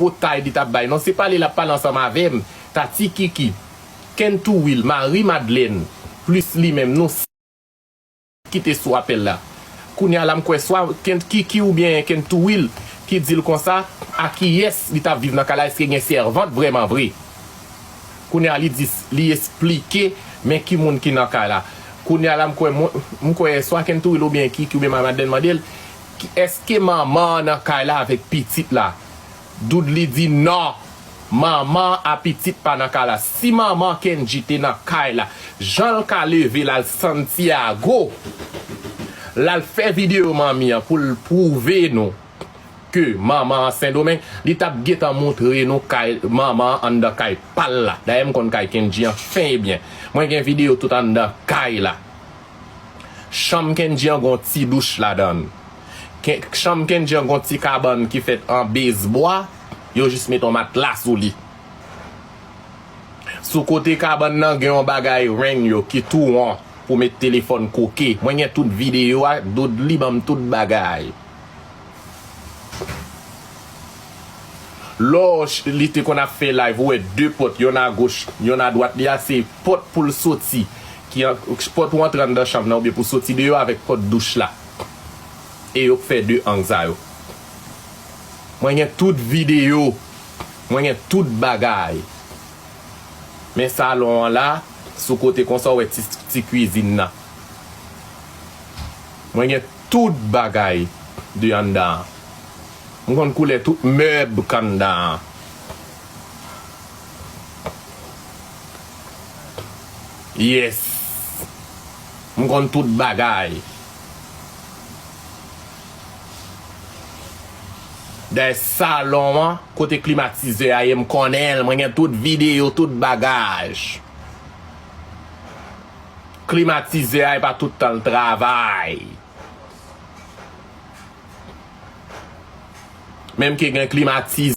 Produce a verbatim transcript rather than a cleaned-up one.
potay li t ap bay. Non, se pale l ap pale ansanm avè m. Tati Kiki, Kentouvil, Marie Madeleine, plis li menm, nou ki te sou apèl la. Kounye a la, m kwè swa Kent Kiki oubyen Kentouvil ki di l konsa, a kiyès li t ap viv nan kay la, èske gen sèvant vrèman vre? Kounye a, li di, li esplike, men ki moun ki nan kay la. Kounye a la, m kwè, m kwè swa Kentouvil oubyen Kiki oubyen Marie Madeleine mande l, ki, èske manman an nan kay la avèk pitit la? Doudly di non. Manman a pitit pa nan kay la. Si manman Kendji te nan kay la, jan l ka leve l al Santiago, l al fè videyo manmi an pou l pwouve nou ke manman an Sendomeng, li t ap gentan montre nou kay manman an anndan kay pa l la. Dayè, m konn kay Kendji an fen e byen. Mwen gen videyo tout anndan kay la. Chanm Kendji an gon ti douch ladan l. Ken- Chanm Kendji an gon ti kabann ki fèt an bezbwa, yo jis met yon matla sou li. Sou kote kabann nan, gen yon bagay ren yo ki tou won pou met telefòn koke. Mwen gen tout videyo a, Doudly ban m tout bagay. Lò ch- li te konn ap fè live, ou wè de pòt, yonn agoch, yonn adwat li a, se pòt pou l soti, ki an- pòt ou antre anndan chanm nan oubyen pou soti deyò avèk pòt douch la. E yo k fè de ang sa yo. Mwen gen tout videyo, mwen gen tout bagay. Men salon an la, sou kote konsa, ou wè ti, ti kwizin nan. Mwen gen tout bagay de anndan an. M konn koulè tout mèb k anndan an. Yes. M konn tout bagay. Dayè salon an, kote klimatizè a ye, m konnen l, mwen gen tout videyo, tout bagay. Klimatizè a, e pa tout tan l travay. Menm ke gen klimatizè.